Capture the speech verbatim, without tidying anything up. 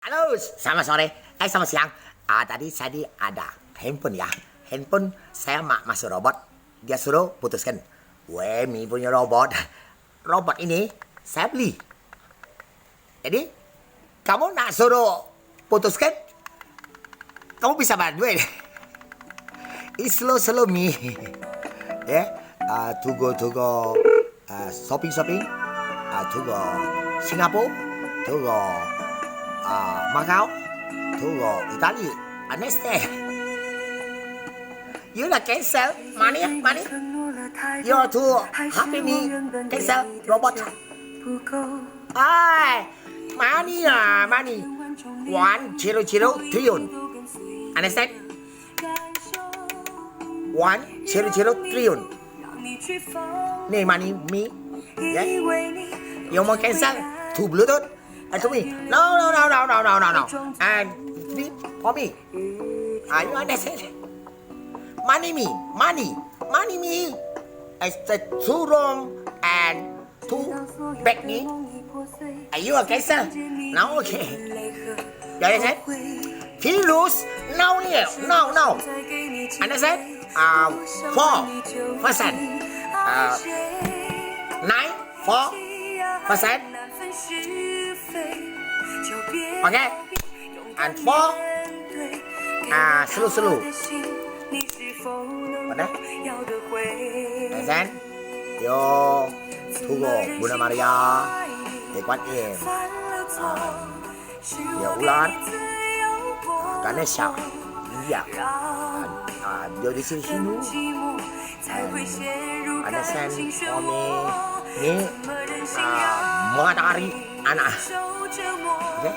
Halo, selamat sore. Eh, selamat siang. Ah, tadi saya ada handphone ya. Handphone saya mak masuk robot. Dia suruh putuskan. Weh, mi punya robot. Robot ini saya beli. Jadi, kamu nak suruh putuskan, kamu bisa bantu duit. Islo selo mi. Ya, ah, tugo tugo, ah, shopping shopping, ah, tugo Singapore, tugo, ah, Macau, tugo Italy, understand? You lah cancel, money, money. You too happy me, cancel, robot. Ai, money lah, money. One zero zero trillion. Understand? One zero zero trillion. Ni money me. Ya. You mau cancel? To Bluetooth. Ah, to me. No, no, no, no, no, no, no, no. And three for me. Ah, you understand? Money me, money, money me. I said two wrong and two back me. Are you okay, sir? No, okay. You understand? He lose. No, yeah, no, no. Understand? Uh, four percent. Uh, nine, four percent. Okay? And four. Ah, slow, slow. Mana? Understand? Yo, tugo Bunda Maria, Lee Kuan Yin, ah, yo ular, ah, Ganesha, India, ah, ah, Diogenes Hindu, and understand for me, ni, ah, matahari anak. Okay?